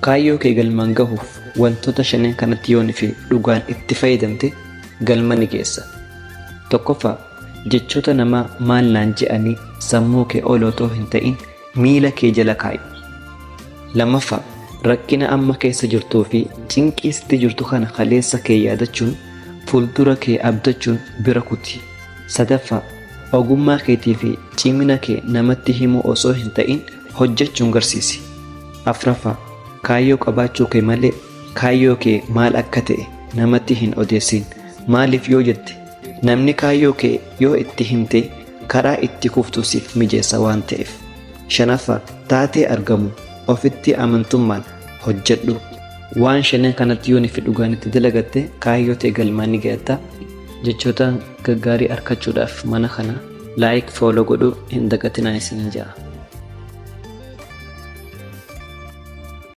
Kaayyoo kee galmaan gahuuf wantoota shanan kanatti yoon fi dhugaan itti fayyadamte galma ni geessa. Tokkoffaa, jechoota namaa maal naan je'anii sammuu kee ol otoo hin ta'in miila kee jala kaa'i. Lammaffaa, rakkina amma keessa jirtuu fi cinqii sitti jirtu kana kaleessa kee yaadachuun fuuldura kee abdachuun bira kuti. Sadaffaa, ogummaa keetii fi cimina kee namatti himuu osoo hin ta'in hojjechuun garsiisi. Afraffaa, kaayyoo qabaachuu kee malee kaayyoo kee maal akka ta'e namatti hin odeessin. Maaliif yoo jette, namni kaayyoo kee yoo itti himte karaa itti kuftu siif mijeessa waan ta'eef. Shanaffaa, taatee argamu ofitti amantummaan hojjedhu. Waan shanan kanatti yoon fi dhugaan itti dalagatte kaayyoo ta'e galmaan ni ga'atta. Jechoota gaggaarii argachuudhaaf mana kana like, follow godhuu hin dagatinaa isiniin jedha.